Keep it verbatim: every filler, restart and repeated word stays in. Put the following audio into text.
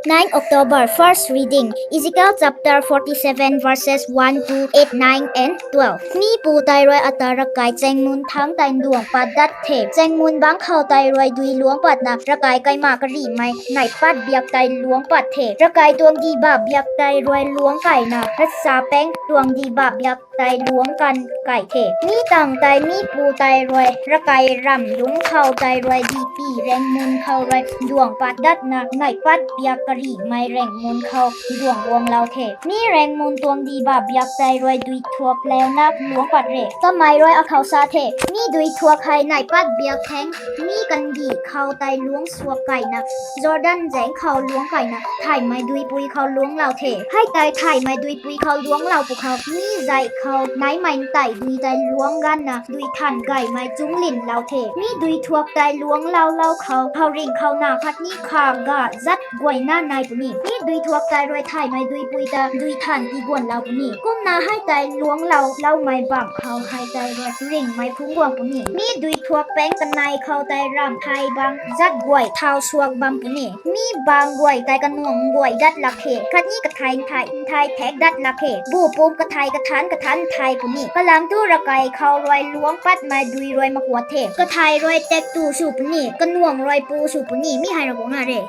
Nine October, first reading, Ezekiel chapter forty-seven, verses one to eight, nine and twelve. Mi pu tei rui ata ravkai chaengmun thangc tei nduang pat dat the. Chaengmun bangc khou tei rui dui luangc patna ravkai kaima karihmei neih pat biak tei luangc pat the. Ravkai tuang dihbah biak tei rui luangc kaina, ravsa paeng tuang dihbah biak tei luangc kan kai the. Mi tangv tei mi pu tei rui ravkai ramh lungc khou tei rui dihpy rengmun khou rui nduang pat datna, neih pat biak karihmei rengmun khou nduang guanglou the. Mi rengmun tuang dihbah biak tei rui dui thuak leuna luangc pat re. Kamei rui akhou sa the, Mi dui thuak hei neih pat biak thangc mi kandih khou tei luangc suak kaina, Jordan zaengc khou luangc kaina, thaymei duipui khou luangclou the. Hei tei thaymei duipui khou luangclou pwkhou, mi zaih khou naimei ntei dui tei luangc ganvna, dui than gaymei chungclynlou the. Mi dui thuak tei luangclou lou khou, khouringh khou na khatni kha ga zat guayna nai puni. Mi dui thuak tei rui thaymei duipui ta dui than tiguanlou puni. Kumna hei tei luangclou loumei bamv khou hei tei rui ringhmei phungc guang puni. Mi dui thuak paeng kanei khou tei ramh thei bang zat guay thau suak bam puni. Mi bang guay tei kanuang guay dat lak khe, khatni kathei nthei nthei thek dat lak khe. Bu pum kathei kathanc kathanc nthei puni. Kalam thu ravkai khou rui luangc patmei dui rui makuat the. Kathei rui tek tu sw puni, kanuang rui pu sw puni. Mi hei Ravguangc na re.